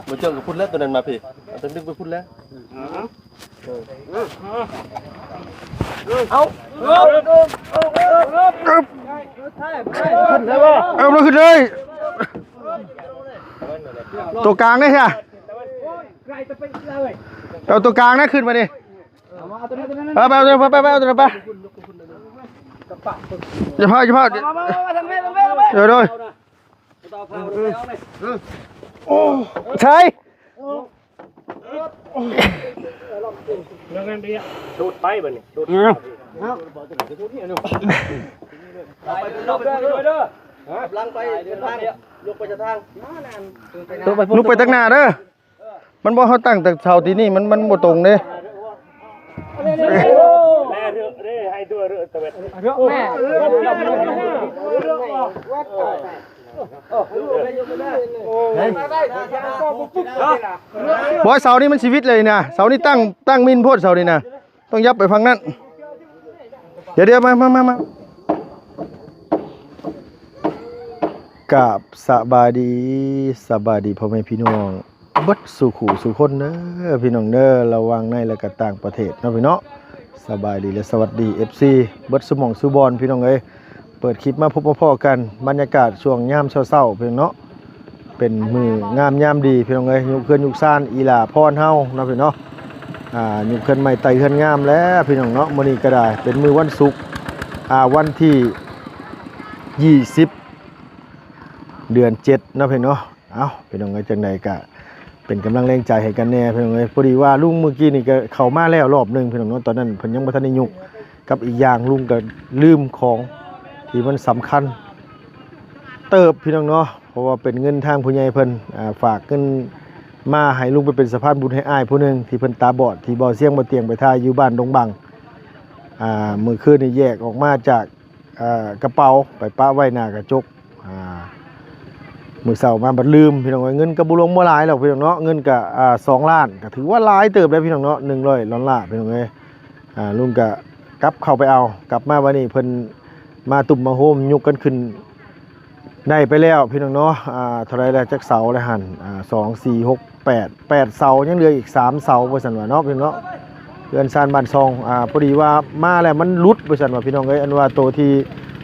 ບໍ່ເຈີກັບພຸ້ນແລ້ວ ໂຕນັ້ນມາພີ້ ເອົາ ດຶງໄປພຸ້ນແລ້ວ ເອົາ ເອົາ ຂຶ້ນເລີຍ ໂຕກາງເດ້ຊະ ເອົາ ໂຕກາງນະ ຂຶ້ນມານີ້ ເອົາ ໄປ ເອົາ ໄປ ໄປ ເອົາ ໄປ ຢ່າພາດ ຢ່າພາດ ເດີ ໂດຍ ໂອ້ ໃສ່ ສູດໄປບັດນີ້ ສູດ ຫຼັງໄປທາງ ຍົກໄປທາງ ລຸກໄປທາງໜ້າເດີ ມັນບໍ່ ເຮົາຕັ້ງແຕ່ເສົາທີ່ນີ້ ມັນ ມັນບໍ່ຕົງເດ້ ບໍ່ ເສົານີ້ມັນຊີວິດເລີຍນະ ເສົານີ້ຕັ້ງ ຕັ້ງມິ່ນໂພດ ເສົານີ້ນະ ຕ້ອງຍັບໄປຝັ່ງນັ້ນ ດຽວໆ ມາ ມາ ມາ ມາ ກາບສະບາຍດີ ສະບາຍດີພໍ່ແມ່ພີ່ນ້ອງເບິດສູ່ຄູ່ສູ່ຄົນເດີ ພີ່ນ້ອງເດີ ລະຫວ່າງໃນ ແລະກະຕ່າງປະເທດເນາະພີ່ເນາະ ສະບາຍດີ ແລະສະຫວັດດີ ເອັຟຊີ ເບິດສູ່ໝ່ອງສູ່ບ່ອນ ພີ່ນ້ອງເອີຍ ເປີດຄລິບມາພົບມາພໍ້ກັນ ບັນຍາກາດຊ່ວງຍາມເຊົ້າໆ ພີ່ນ້ອງເນາະ ເປັນມື້ງາມຍາມດີພີ່ນ້ອງເອີຍ ຍຸກເຮືອນຍຸກຊານອີ່ຫຼ້າພອນເຮົາເນາະພີ່ນ້ອງເນາະ ອ່າ ຍຸກເຮືອນໃໝ່ໄຕ່ເຮືອນງາມແລ້ວພີ່ນ້ອງເນາະ ມື້ນີ້ກໍໄດ້ເປັນມື້ວັນສຸກ ອ່າ ວັນທີຊາວ ເດືອນເຈັດເນາະພີ່ນ້ອງເນາະ ເອົ້າ ພີ່ນ້ອງເອີຍ ຈັ່ງໃດກໍເປັນກຳລັງແຮງໃຈໃຫ້ກັນແດ່ພີ່ນ້ອງເອີຍ ພໍດີວ່າລຸງມື້ກີ້ນີ້ກໍເຂົ້າມາແລ້ວລອບໜຶ່ງພີ່ນ້ອງເນາະ ຕອນນັ້ນເພິ່ນຍັງບໍ່ທັນໄດ້ຍຸກ ກັບອີກຢ່າງລຸງກໍລືມຂອງທີ່ມັນສຳຄັນເຕີບພີ່ນ້ອງເນາະ ເພາະວ່າເປັນເງິນທາງຜູ້ໃຫຍ່ເພິ່ນ ອ່າ ຝາກເງິນມາໃຫ້ລຸງໄປເປັນສະພານບຸນໃຫ້ອ້າຍຜູ້ໜຶ່ງ ທີ່ເພິ່ນຕາບອດ ທີ່ບໍ່ສຽງບໍ່ຕຽງໄປຖ່າຍຢູ່ບ້ານດົງບັງ ອ່າ ມື້ຄືນນີ້ແຍກອອກມາຈາກ ອ່າ ກະເປົາ ໄປປະໄວ້ໜ້າກະຈົກ ອ່າ ມື້ເຊົ້າມາບັດລືມ ພີ່ນ້ອງເອີຍ ເງິນກໍບໍ່ຫຼວງບໍ່ຫຼາຍດອກພີ່ນ້ອງເນາະ ເງິນກໍ ອ່າ ສອງລ້ານ ກໍຖືວ່າຫຼາຍເຕີບແລ້ວພີ່ນ້ອງເນາະ ໜຶ່ງຮ້ອຍດອນລາພີ່ນ້ອງເອີຍ ອ່າ ລຸງກໍກັບເຂົ້າໄປເອົາ ກັບມາວັນນີ້ເພິ່ນມາຕຸ້ມມາໂຮມ ຍົກກັນຂຶ້ນໄດ້ໄປແລ້ວພີ່ນ້ອງເນາະ ອ່າ ເທົ່າໃດແລ້ວ ຈັກເສົາແລ້ວຫັ້ນ ອ່າ ສອງ ສີ່ ຫົກ ແປດ ແປດເສົາ ຍັງເຫຼືອອີກສາມເສົາວ່າຊັ້ນວ່າເນາະ ພີ່ນ້ອງເນາະ ເຮືອນຊານບ້ານຊ່ອງ ອ່າ ພໍດີວ່າມາແລ້ວມັນຫຼຸດວ່າຊັ້ນວ່າ ພີ່ນ້ອງເອີຍ ອັນວ່າໂຕທີ່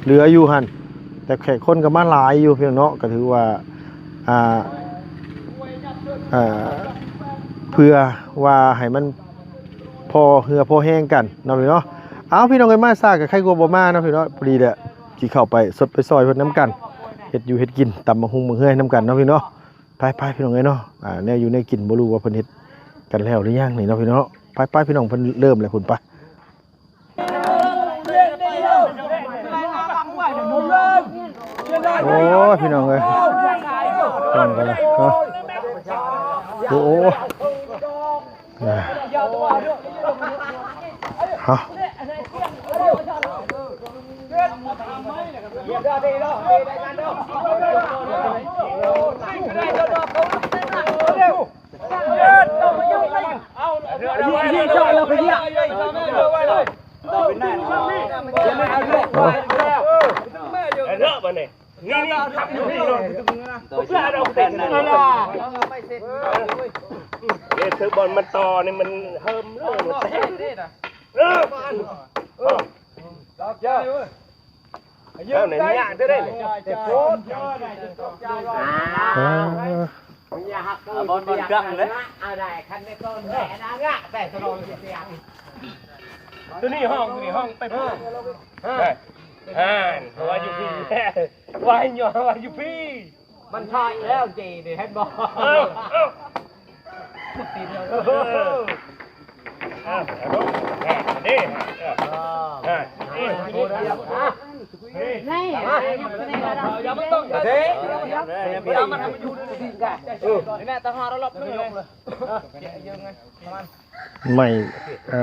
ເຫຼືອຢູ່ຫັ້ນ ແຕ່ແຂກຄົນກໍມາຫຼາຍຢູ່ ພີ່ນ້ອງເນາະ ກໍຖືວ່າ ອ່າ ເອີ ເພື່ອວ່າໃຫ້ມັນພໍເຫື່ອພໍແຮງກັນເນາະ ພີ່ນ້ອງເນາະ ເອົ້າ ພີ່ນ້ອງເອີຍ ມາຊ້າກໍໄຄກວ່າບໍ່ມາເນາະ ພີ່ນ້ອງເນາະ ພໍດີແຫຼະ ຊິເຂົ້າໄປຊົດໄປຊ່ອຍເພິ່ນນຳກັນ ເຮັດຢູ່ເຮັດກິນ ຕຳບັກຫຸ່ງບັກເຮືອຍນຳກັນເນາະ ພີ່ນ້ອງເນາະ ໄປໆ ພີ່ນ້ອງເອີຍເນາະ ອ່າ ແນວຢູ່ແນວກິນ ບໍ່ຮູ້ວ່າເພິ່ນເຮັດກັນແລ້ວຫຼືຍັງນີ້ເນາະ ພີ່ນ້ອງເນາະ ໄປໆ ພີ່ນ້ອງ ເພິ່ນເລີ່ມແລ້ວພຸ້ນ ໄປ ໂອ້ຍ ພີ່ນ້ອງເອີຍ ພີ່ນ້ອງເອີຍເນາະ ໂອ້ ໂອ້ ເຮົາ ເອີ ນີ້ໆ ຂັບຢູ່ນີ້ເນາະ ເອີ ເອີ ເອີ ເອີ ເອີ ເອີ ເອີ ບອນມັນຕໍ່ນີ້ມັນເຮີມເລີຍ ເອີ ເອີ ເອີ ເອົາ ນີ້ຍາກເດີ້ ເດ້ ເອີ ເອົາ ບໍ່ເບິ່ງເຄື່ອງເລີຍ ໂຕນີ້ຫ້ອງ ໂຕນີ້ຫ້ອງໄປພຸ້ນ ອ່າ ວ່າຢູ່ພີ້ ວ່າຢູ່ພີ້ ມັນຖ່າຍແລ້ວເຈນີ້ ເຫັນບໍ່ ເອີ ເອີ ເອີ ອ່າ ເອົາລົງ ແນ່ ເດ້ ອ່າ ອ່າ ນີ້ ນີ້ ນີ້ ຢ່າມາຕ້ອງ ຢ່າ ຢ່າມາທຳຢູ່ ເອີ ນີ້ແຫຼະ ຕະຫາລອບໜຶ່ງເລີຍ ໄມ້ ເອີ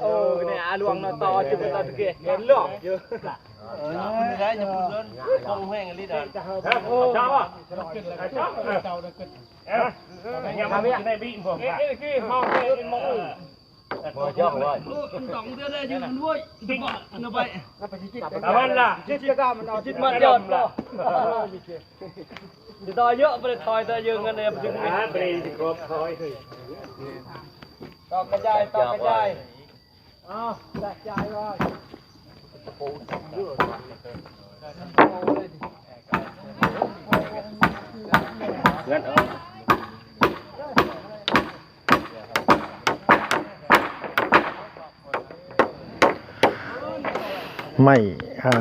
ໂອ້ ນີ້ອາຫຼວງເນາະ ຕໍ່ຈຸດຕະເກ ເຫັນຫຼອກຢູ່ ເອີ ຢູ່ໄດ້ ຢູ່ເດີນ ຄົງແຮງອີ່ຫຼີດອກ ເຈົ້າ ເຈົ້າ ເຈົ້າ ເອີ ຍັງບໍ່ໄດ້ບີບ ເອີ ຄືເຮົາເປັນໝໍ ບໍ່ຈອງໄວ້ ໂອ້ ມັນຕ້ອງເທື່ອໃດຢູ່ມັນໂວ້ຍ ຈະບອກນະໄປ ຕາວັນລະ ຈິດຈະກຳມັນເອົາ ຈິດມັນຍອດບໍ່ ຈະໄດ້ເຍອະ ບໍ່ໄດ້ຖອຍ ແຕ່ເຍອະເງິນເລີຍ ບໍ່ໄດ້ຄອບຖອຍ ຕໍ່ຂະຫຍາຍ ຕໍ່ຂະຫຍາຍ. ໄມ້ ເອີ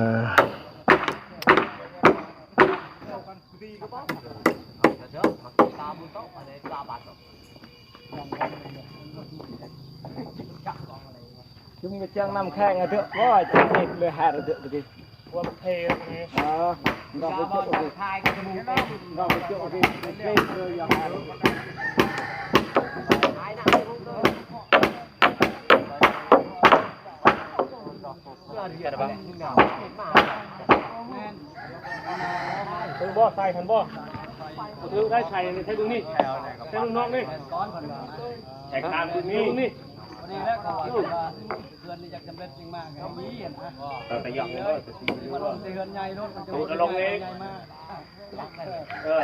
ຈຸ່ມກະຈັງນ້ຳແຂງອະເຖາະ ໂອ້ຍ ຈັກເຮັດເລີຍ ຫາເຖາະ ຕະກີ້ ພວກເທນີ້ ເອີ ນ້ອງໄປຈຸ່ມ ນ້ອງໄປຈຸ່ມ ເພິ່ນບໍ່ໃສ່ຫັ້ນບໍ່ ຖືກໄດ້ໃສ່ໃສ່ເບິ່ງນີ້ ໃສ່ເບິ່ງນອກນີ້ ໃສ່ຂ້າງເບິ່ງນີ້ ເພິ່ນນີ້ຢາກສຳເລັດຈຶ່ງມາ ກໍມີຫັ້ນນະ ເອີ ໄປຢອກ ມາລົງແຕ່ເຮືອນໃຫຍ່ໂລດ ມັນຈະລົງເອງ ເອີ ເອີ ເກ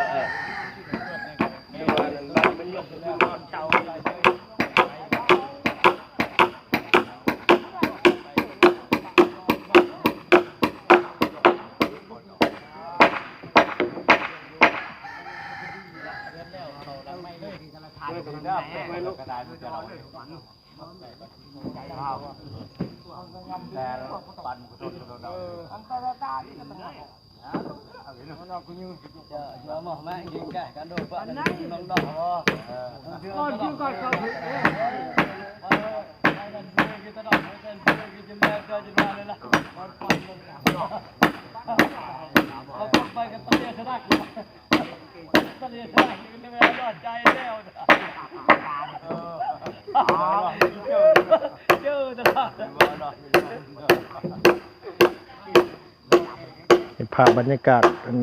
ັບພາບບັນຍາກາດ ອັນ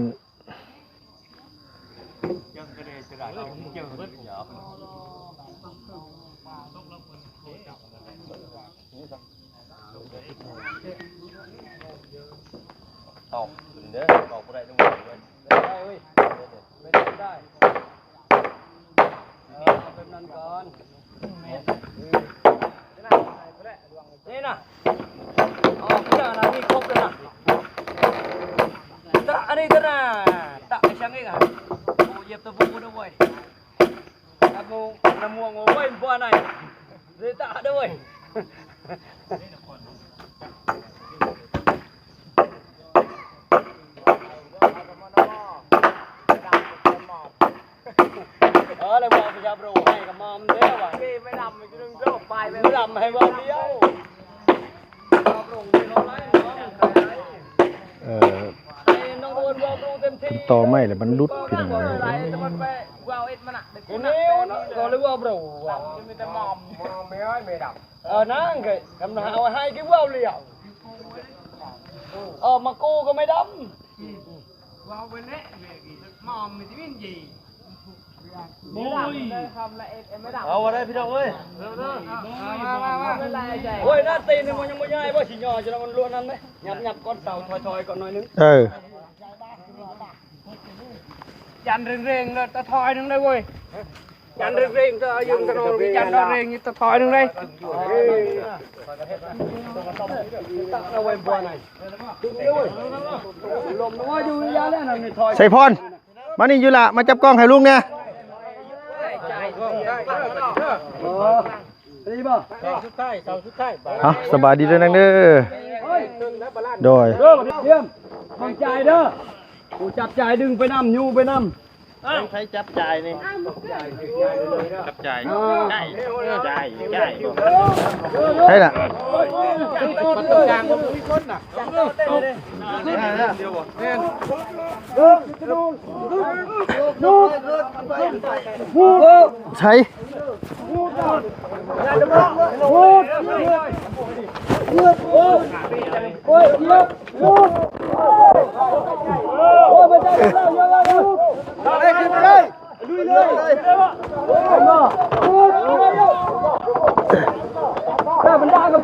ຕອກຂຶ້ນເດີ ຕອກບໍ່ໄດ້ເດີ ໄດ້ເວີຍ ໄດ້ເວີຍ ໄດ້ ເອີ ເອົາແບບນັ້ນກ່ອນ ນີ້ນະ ອອກເທື່ອນະ ນີ້ຄົບແລ້ວນະ ຕະ ອັນນີ້ຕະນະ ຕະໄອ້ຊ່າງເອງອະ ໂອ້ ຢຽບຕະປູເດີເວີຍ ຕະປູ ນ້ຳມ່ວງ ໂອ້ຍ ບໍ່ອັນໃດ ເດຕະເດີເວີຍ. ເອີ ແລ້ວເວົ້າພະຍາໂຣໃຫ້ກະມອມເດ້ວ່າ ເກໄມ່ດຳ ໄປດຳໃຫ້ເວົ້າດຽວ ເອີ ຕໍ່ໄມ້ແລ້ວມັນຫຼຸດ ພີ່ນ້ອງເອີຍ ເອີ ກໍເລີຍເວົ້າໂຣ ເອີ ນາງເອີຍ ຄຳເຮົາໃຫ້ກິເວົ້າລຽວ ເອີ ມາກູກໍໄມ່ດຳ ເວົ້າໄປແຫຼະ ມອມມີທີ່ວິນຈີ ໂອ້ຍ ເອົາວ່າໄດ້ພີ່ນ້ອງເອີຍ ໂອ້ຍ ໜ້າຕີນນີ້ມັນຍັງບໍ່ໃຫຍ່ບໍ່ ຊິຫຍໍ້ຈະມັນລວນນັ້ນເດ້ ຫຍັບໆ ກ່ອນເສົາ ຖອຍໆ ກ່ອນໜ້ອຍໜຶ່ງ ເອີ ຢັນເລັ່ງໆ ເດີ ຕະຖອຍໜຶ່ງໄດ້ເວີຍ ຢັນເລັ່ງໆ ຕະຢືນຕະໂນ ຢັນເລັ່ງໆ ຕະຖອຍໜຶ່ງໄດ້ ເອີ ຕັກເອົາໄວ້ບໍ່ໄດ້ ດຶງເອົາໄວ້ ລົມວ່າຢູ່ຢ່າແລ້ວນັ້ນ ຖອຍ ໄຊພອນ ມານີ້ຢູ່ລະ ມາຈັບກ້ອງໃຫ້ລຸງແດ່ ເອີ ດີບໍ່ ເອົາ ສະບາຍດີເດີນາງເດີ ໂດຍ ຢ້ຽມ ຂອງຈ່າຍເດີ ຜູ້ຈັບຈ່າຍດຶງໄປນຳ ຍູ້ໄປນຳ ໃຜຈັບຈ່າຍນີ້ ຈັບຈ່າຍ ເອີ ຈ່າຍ ຈ່າຍ ຈ່າຍ ໃຜລະ ໃຜ ໄປຂຶ້ນໄປ ລຸຍເລີຍ ເຫັນບໍ່?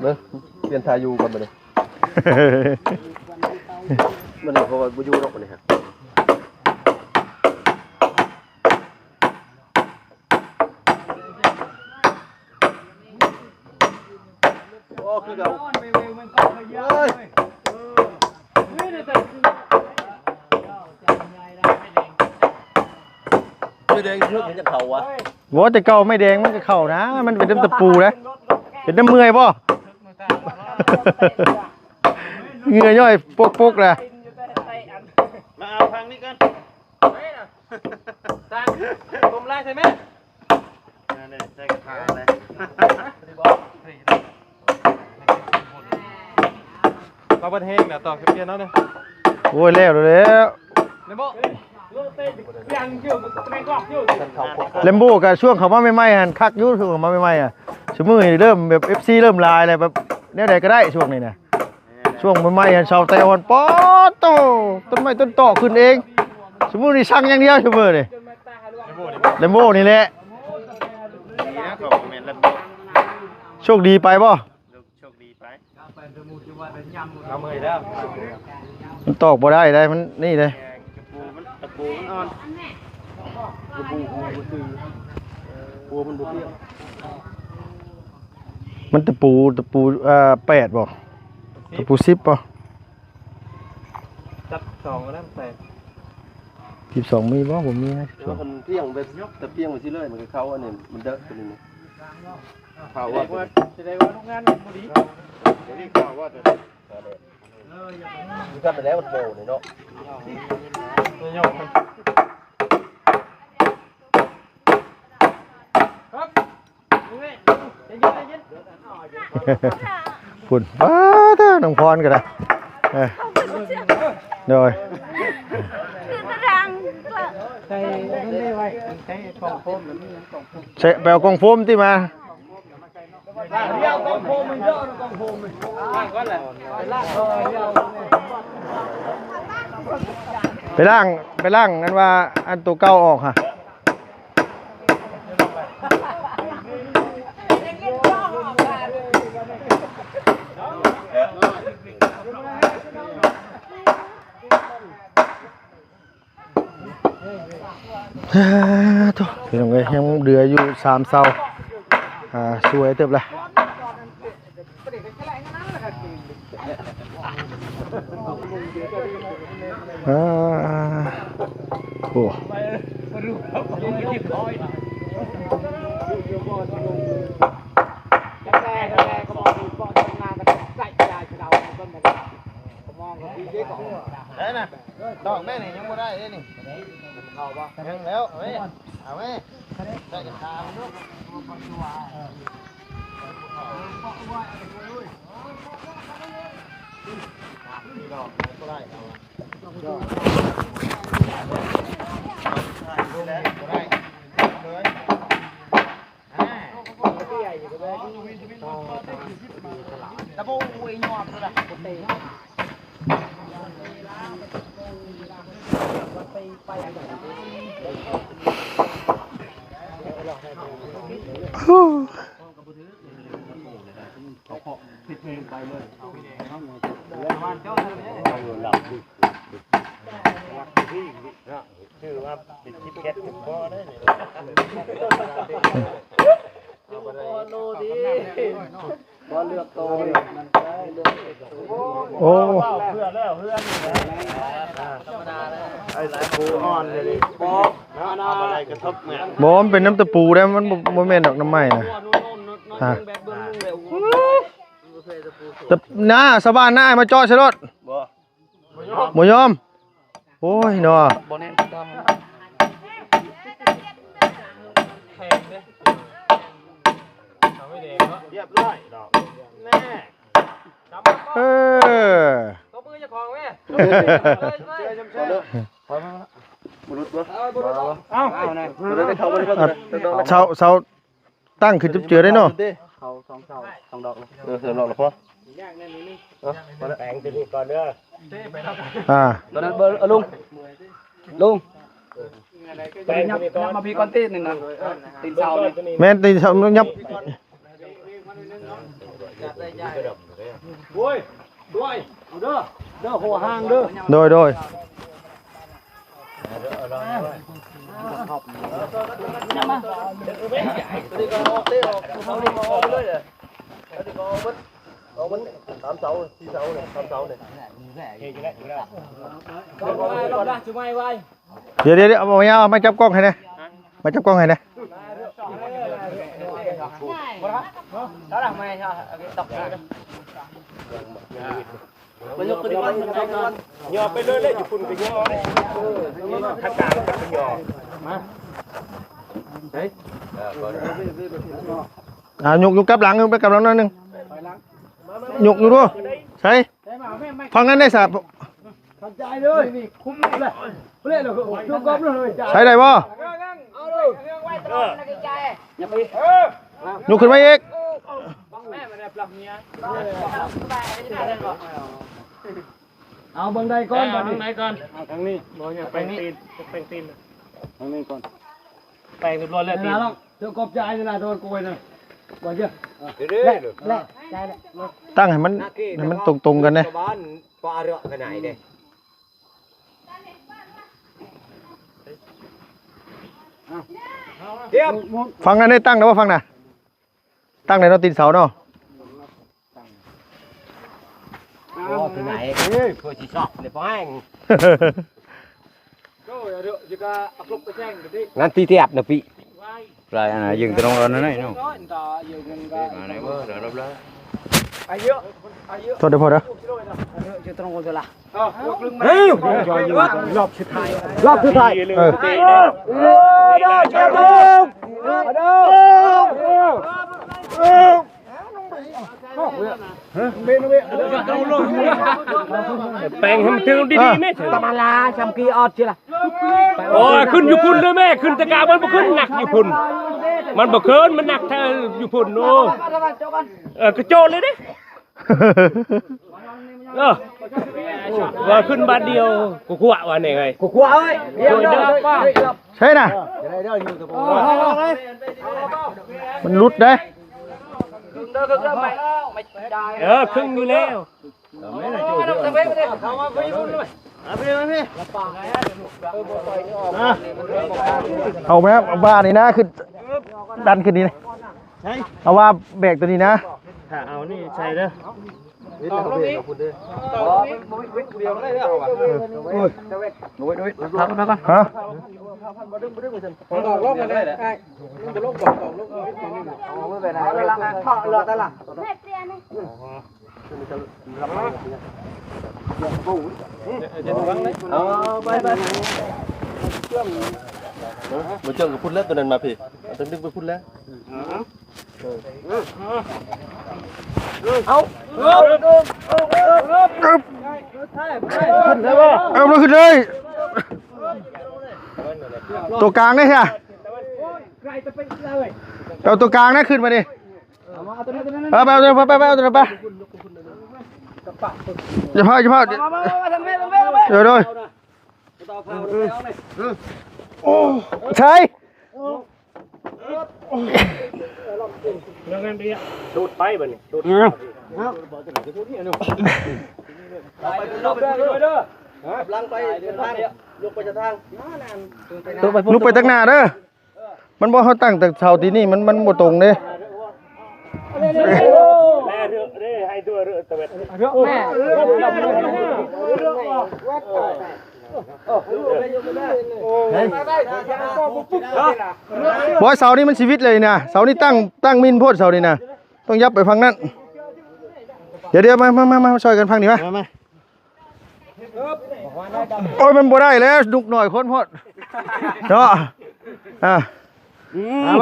ເບິ່ງ ປ່ຽນທ່າຢູ່ກ່ອນບັດນີ້ ມັນເພາະວ່າບໍ່ຢູ່ດອກບັດນີ້ຮະ ໂອ້ ຄືເກົ່າ ໂອ້ຍ ແດງເຖິງຈະເຂົ້າວະ. ບໍ່ ແຕ່ເກົ່າໄມ້ແດງມັນກໍເຂົ້ານະ ມັນເປັນນ້ຳຕະປູເດ້ ເປັນນ້ຳເມື່ອຍບໍ່? ເຫື່ອຍ້ອຍປົກໆ ລະ ມາເອົາທາງນີ້ກ່ອນ ຕັງ ກົມລາຍໃສ່ແມ່ ນັ້ນແຫຼະ ໃສ່ກະຖາເລີຍ ເອົາບັດແຮງນະ ຕອກເປັນເອົາເດີ ໂອ້ຍ ແລ້ວ ແລ້ວ ແລ້ວບໍ່? ແລມໂບກໍຊ່ວງເຂົ້າມາໃໝ່ໆ ຫັ້ນຄັກຢູ່ ຊ່ວງເຂົ້າມາໃໝ່ໆ ອະ ຊຸມື້ນີ້ເລີ່ມແບບ ເອັຟຊີ ເລີ່ມຫຼາຍແລ້ວ ແບບແນວໃດກໍໄດ້ຊ່ວງນີ້ນະ ຊ່ວງໃໝ່ໆ ຫັ້ນຊາວໄຕ້ຫວັນ ປາດໂທ້ ຕົ້ນໄມ້ຕົ້ນຕອກຂຶ້ນເອງ ຊຸມື້ນີ້ສັ່ງຢ່າງດຽວ ຊຸມື້ນີ້ ແລມໂບນີ້ແຫຼະ ໂຊກດີໄປບໍ່? ໂຊກດີໄປ ເຮົາເມື່ອຍແລ້ວ ມັນຕອກບໍ່ໄດ້ໄດ໋ ມັນນີ້ເດ້ ຕະປູມັນ ຕະປູມັນອ່ອນ ຕະປູມັນບໍ່ຖື ເອີ ກົວມັນບໍ່ພຽງ ມັນຕະປູ ຕະປູ ເອີ ແປດບໍ່? ຕະປູສິບບໍ່? ຈັບສອງອັນນັ້ນແຕກ ສິບສອງມີບໍ່? ບໍ່ມີນະ ມັນພຽງແບບ ແຕ່ພຽງໄປຊິເລີຍ ມັນກໍເຂົ້າອັນນີ້ ມັນເດີະຕົວນີ້ ເຂົ້າວ່າ ສະແດງວ່າໂຮງງານມັນບໍ່ດີ ເອີ ດຽວນີ້ເຂົ້າວ່າ ຄືກັນແລ້ວ ມັນໂປນີ້ເນາະ ພຸ້ນ ປາດເດີ ນ້ອງພອນກໍໄດ້ ເອີ ໂດຍ ໃສ່ນັ້ນໄວ້ ໃສ່ກອງໂຟມ ໃສ່ ໄປເອົາກອງໂຟມຕິມາ ໄປລ້າງ ໄປລ້າງອັນວ່າ ອັນໂຕເກົ່າອອກຫະ ໂອ້ ພີ່ນ້ອງເອີຍ ຍັງເຫຼືອຢູ່ສາມເສົາ ອ່າ ສວຍເຕີບລະ ອ່າ ໂອ້ ໄດ້ນະ ດອກແມ່ນີ້ຍັງບໍ່ໄດ້ເດ້ນີ້ ເຂົ້າບໍ່? ຍັງແລ້ວ ເອົາແມ່ ເອົາແມ່ ໃສ່ກະຖາງລູກ ດອກບໍ່ໄດ້ ດອກບໍ່ໄດ້ ເລີຍ ອ່າ ຕະໂບຍຍອດເລີຍ ໂອ້ ເພື່ອແລ້ວເຮືອນນີ້ແຫຼະ ອ່າ ທຳມະດາແລ້ວ ໄອ້ຫຼາຍຜູ້ອ່ອນເດນີ້ ບໍ່ ເນາະ ເອົາມາໄດ້ກະທົບແມ່ນ ບໍ່ ມັນເປັນນ້ຳຕະປູເດ້ ມັນບໍ່ ບໍ່ແມ່ນດອກ ນ້ຳໄມ້ນະ ຮະ ແຕ່ນາຊາວບ້ານນາ ໃຫ້ມາເຈາະໃສ່ໂລດ ບໍ່ ບໍ່ຍອມ ໂອ້ຍເນາະ ບໍ່ແນ່ນ ແຂງເດ້ ເອົາໄວ້ແດງເນາະ ຮຽບຮ້ອຍດອກ ແນ່ ເອີ ຕົບມືເຈົ້າຂອງແມ່ ເອີ ບໍ່ຫຼຸດບໍ່ ເອົາ ເອົາ ເອົາ ເສົາ ເສົາ ຕັ້ງຂຶ້ນຈຸບເຈືອໄດ້ເນາະ ເຂົາສອງເສົາສອງດອກເລີຍ ເອີ ສອງດອກລະພໍ ເອີ ແປງຕົວນີ້ກ່ອນເດີ ອ່າ ຕົວນັ້ນເບິ່ງ ເອົາ ລຸງ ລຸງ ແປງຕົວນີ້ກ່ອນ ມາພີ້ກ່ອນຕີນນີ້ນະ ຕີນເສົານີ້ ແມ່ນຕີນເສົາ ຍັບ ໂອ້ຍ ດ້ວຍ ເອົາເດີ ເດີຫົວຫາງເດີ ໂດຍ ໂດຍ. ດຽວໆໆ ເອົາມາ ເອົາມາຈັບກ້ອງໃຫ້ແດ່ ມາຈັບກ້ອງໃຫ້ແດ່. ຍໍໄປເລີຍແຫຼະ ຢູ່ພຸ້ນກໍຍໍເດ້ ທາງກາງກໍຍໍ ມາ ເອີ ອ່າ ຍົກ ຍົກກັບຫຼັງ ຍົກໄປກັບຫຼັງໜ້ອຍໜຶ່ງ ຍົກຢູ່ດູ ໃສ ຝັ່ງນັ້ນໄດ້ສະ ໃຊ້ໄດ້ບໍ່? ຍົກຂຶ້ນມາອີກ ເອົາເບິ່ງໃດກ່ອນ ເອົາບາດນີ້ ເອົາທາງໃດກ່ອນ ເອົາທາງນີ້ ບໍ່ ຢາກແປງຕີນ ຢາກແປງຕີນ ທາງນີ້ກ່ອນ ແປງຮຽບຮ້ອຍແລ້ວ ຕີນ ເຈົ້າກອບຈາຍນະ ໂດນໂກຍນະ ບໍ່ເຈົ້າ ເດ້ ແລະ ແລະ ຈ່າຍແລະ ຕັ້ງໃຫ້ມັນ ໃຫ້ມັນຕົງໆກັນແດ່ ປາເຣາະກັນໄດ້ເດ້ ຝັ່ງນັ້ນໄດ້ຕັ້ງແລ້ວບໍ່? ຝັ່ງນະ ຕັ້ງໄດ້ເນາະ ຕີນເສົາເນາະ. ໂອ້ ທີ່ໄໝ ເອີ ເພື່ອຊິຊອກໄດ້ບໍ່ແຮງ ນັ້ນຕີແຕບນະປີ ລາຍອັນນ່າ ຍິງຕະໜົງເອົາໜ້ອຍເນາະ ມາໄດ້ບໍ່ ລະດັບລະ ໂທດເດີພໍ່ເດີ ຮອບສຸດທ້າຍ ຮອບສຸດທ້າຍ ເອີ ເອີ ເດີ ເດີ ເດີ ເດີ. ແປງໃຫ້ມັນຖືກດີໆແມ່ ຕະມາລາຊຳກີອອດຊິລະ ໂອ້ຍ ຂຶ້ນຢູ່ພຸ້ນເດີແມ່ ຂຶ້ນຕະກາມັນບໍ່ຂຶ້ນ ໜັກຢູ່ພຸ້ນ ມັນບໍ່ຂຶ້ນ ມັນໜັກແທ້ຢູ່ພຸ້ນ ໂອ້ ເອີ ກະໂຈນເລີຍເດ້ ເອີ ວ່າຂຶ້ນບາດດຽວ ກະຂວາວ່າແນ່ເອີຍ ກະຂວາເອີຍ ໃຊ່ນະ ມັນຫຼຸດເດ້. ເອີ ຄຶ່ງຢູ່ແລ້ວ ເອົາແມ່ ເອົາວ່ານີ້ນະ ຂຶ້ນ ດັນຂຶ້ນນີ້ນະ ເອົາວ່າແບກໂຕນີ້ນະ ຖ້າເອົານີ້ໃສ່ເດີ ໂອ້ຍ ໂອ້ຍ ໂອ້ຍ ພັກມາກ່ອນ ຮະ ເອົາໄປ ໄປ ບໍ່ເຈີກັບພຸ້ນແລ້ວ ໂຕນັ້ນມາພີ້ ເອົາ ຕ້ອງດຶງໄປພຸ້ນແລ້ວ ເອົາ ຂຶ້ນໄດ້ບໍ່? ເອົາ ຂຶ້ນເລີຍ ໂຕກາງເດ້ ເອົາໂຕກາງນະ ຂຶ້ນມາດິ ເອົາ ໄປ ເອົາ ໄປ ໄປ ໄປ ໄປ ຢ່າພາດ ຢ່າພາດ ເດີ ໂດຍ ໂອ້ ໃສ່ ດູດໄປບາດນີ້ ດູດ ກຳລັງໄປທາງ ຍົກໄປທາງ ຍົກໄປທາງໜ້າເດີ ມັນບໍ່ ເຮົາຕັ້ງແຕ່ເສົາຕີນນີ້ ມັນ ມັນບໍ່ຕົງເດ້ ບໍ່ ເສົານີ້ມັນຊີວິດເລີຍນະ ເສົານີ້ຕັ້ງ ຕັ້ງມິ່ນໂພດ ເສົານີ້ນະ ຕ້ອງຍັບໄປຝັ່ງນັ້ນ ດຽວໆ ມາ ມາ ມາ ມາຊ່ອຍກັນຝັ່ງນີ້ມາ ມາ ມາ. ໂອ້ຍ ມັນບໍ່ໄດ້ແລ້ວ ນຸກໜ້ອຍຄົນໂພດເນາະ ອ່າ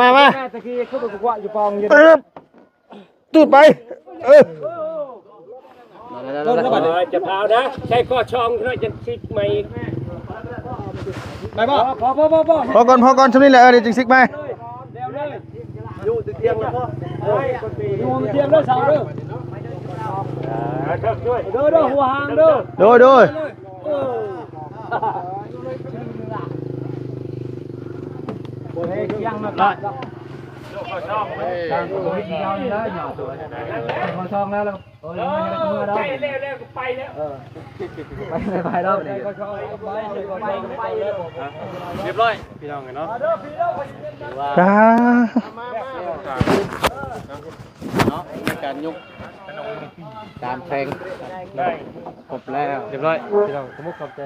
ມາ ມາ ມາ ຕະກີ້ຄືບໍ່ກວາດຢູ່ປອງຢູ່ ຕຶບ ຕູດໄປ ເອີ ຈະພາວນະ ໃຊ້ຂໍ້ຊ່ອງເນາະ ຈະຊິກໃໝ່ອີກ ໄປບໍ່? ພໍ ພໍ ພໍ ພໍ ພໍ ພໍກ່ອນ ພໍກ່ອນ ຊ່ຳນີ້ແຫຼະ ເອີ ດຽວຈຶ່ງຊິກໃໝ່. ຢູ່ຕຽງແລ້ວບໍ່? ຢູ່ຕຽງເດີ ເສົາເດີ ເດີ ເດີ ຫົວຫາງເດີ ໂດຍ ໂດຍ ບໍ່ໃຫ້ທຽງມາກັດ. ທາງໂຄວິດສິບເກົ້ານີ້ແຫຼະຫຍໍ້ຕົວ ເປັນໝໍຊ່ອງແລ້ວ ແລ້ວກໍ ໂອ້ຍ ໄປແລ້ວ ໄປແລ້ວ ເອີ ໄປ ໄປແລ້ວນີ້ ຮຽບຮ້ອຍ ພີ່ນ້ອງເອີຍເນາະ ຈ້າ ເນາະ ໃນການຍົກຕາມແພງ ໄດ້ ຄົບແລ້ວ ຮຽບຮ້ອຍ ພີ່ນ້ອງ ຂອບໃຈ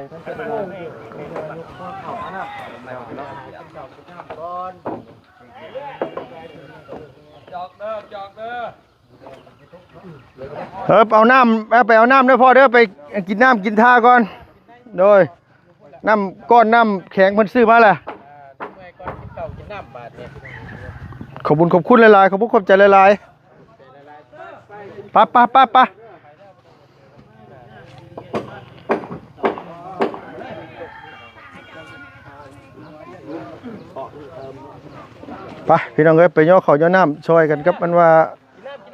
ເອີ ເອົານ້ຳ ເອົາ ໄປເອົານ້ຳເດີພໍ່ເດີ ໄປກິນນ້ຳກິນທ່າກ່ອນ ໂດຍ ນ້ຳກ້ອນນ້ຳແຂງເພິ່ນຊື້ມາແຫຼະ ຂອບບຸນຂອບຄຸນຫຼາຍໆ ຂອບຄຸນຂອບໃຈຫຼາຍໆ ໄປ ໄປ ໄປ ໄປ ໄປ ພີ່ນ້ອງເອີຍ ໄປຍໍເຂົ້າຍໍນ້ຳຊ່ອຍກັນກັບອັນວ່າ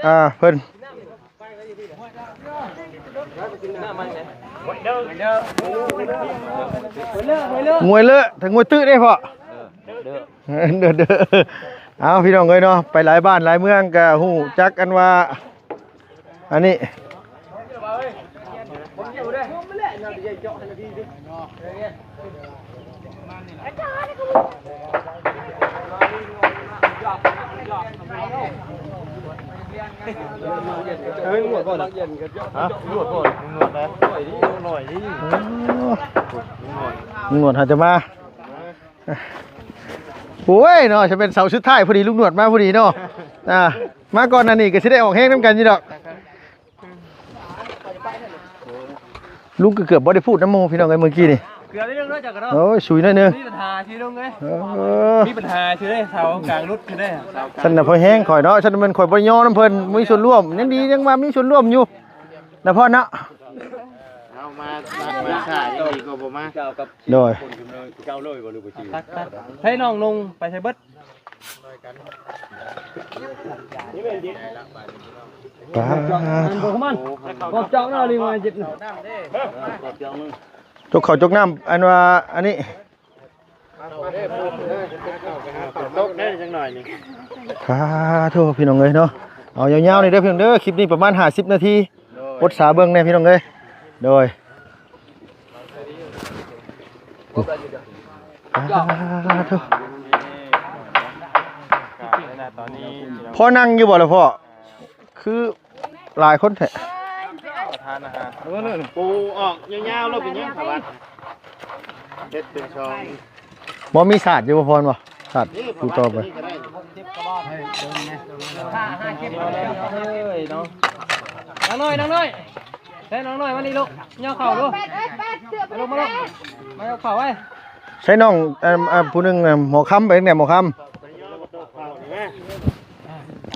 ອ່າ ເພິ່ນ ງວຍເລີະ ຖ້າງວຍຕື້ເດ້ພໍ່ ເດີ ເດີ ເອົາ ພີ່ນ້ອງເອີຍເນາະ ໄປຫຼາຍບ້ານຫຼາຍເມືອງກໍຮູ້ຈັກກັນວ່າ ອັນນີ້ ເຮີ້ຍ ນວດບໍ່ນະ? ຮະ? ນວດບໍ່? ນວດໄດ້ ໜ້ອຍດີ ໜ້ອຍດີ ໂອ້ ລຸງໜວດຫາແຕ່ມາ ໂອ້ຍເນາະ ຈະເປັນເສົາສຸດທ້າຍພໍດີ ລຸງໜວດມາພໍດີເນາະ ອ່າ ມາກ່ອນໜ້ານີ້ກໍຊິໄດ້ອອກແຮງນຳກັນຢູ່ດອກ ລຸງກໍເກືອບບໍ່ໄດ້ພູດນຳໝູ່ ພີ່ນ້ອງເອີຍ ມື້ກີ້ນີ້ ເກືອບນິດໜຶ່ງເນາະ ເຈົ້າກໍເນາະ ໂອ້ຍ ຊຸຍໜ້ອຍໜຶ່ງ ມີບັນຫາຊື່ລຸງເອີຍ ເອີ ມີບັນຫາຊື່ເດ້ ເສົາກາງຫຼຸດຊື່ເດ້ ຊັ້ນນະພໍແຮງຂ້ອຍເນາະ ຊັ້ນແມ່ນຂ້ອຍບໍ່ໄດ້ຍໍນຳເພິ່ນ ມີສ່ວນຮ່ວມ ຍັງດີຍັງວ່າມີສ່ວນຮ່ວມຢູ່ນະພໍ່ເນາະ ເອົາມາ ມາ ມາຊ້າ ຍັງດີກວ່າບໍ່ມາ ໂດຍ ໃຊ້ນ້ອງນຸ່ງໄປໃສເບິດ? ປາດ ຂອບເຈົ້າເນາະ ນີ້ມາເຈັດ ຈົກເຂົ້າຈົກນ້ຳ ອັນວ່າ ອັນນີ້ ຕົກໄດ້ຈັກໜ້ອຍນີ້ ສາທຸ ພີ່ນ້ອງເອີຍເນາະ ເອົາຍາວໆນີ້ເດີພີ່ນ້ອງເດີ ຄລິບນີ້ປະມານຫ້າສິບນາທີ ອົດສາເບິ່ງແດ່ພີ່ນ້ອງເອີຍ ໂດຍ ສາທຸ ພໍ່ນັ່ງຢູ່ບໍ່ລະພໍ່? ຄືຫຼາຍຄົນແທ້ ທານອາຫານ ປູອອກຍາວໆ ໂລດ ເປັນຫຍັງ ເຮັດເປັນຊ່ອງ ບໍ່ມີສາດຢູ່ບໍ່ ພອນບໍ່? ສາດ ປູຕໍ່ໄປ ເອີຍເນາະ ນາງນ້ອຍ ນາງນ້ອຍ ໃສ່ນ້ອງນ້ອຍມານີ້ລູກ ຍ່ອເຂົ້າລູກ ມາລູກ ມາລູກ ມາເອົາເຂົ້າໄວ້ ໃສ່ນ້ອງ ເອີ ຜູ້ໜຶ່ງ ໝໍຄຳ ໄປທາງໃດໝໍຄຳ?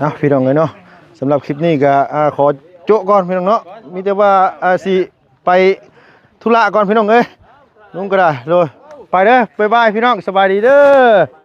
ເອົາ ພີ່ນ້ອງເອີຍເນາະ ສຳລັບຄລິບນີ້ກໍ ອ່າ ຂໍໂຈະກ່ອນພີ່ນ້ອງເນາະ ມີແຕ່ວ່າ ອ່າ ຊິໄປທຸລະກ່ອນພີ່ນ້ອງເອີຍ ລຸງກໍໄດ້ ໂດຍ ໄປເດີ ບາຍບາຍ ພີ່ນ້ອງ ສະບາຍດີເດີ.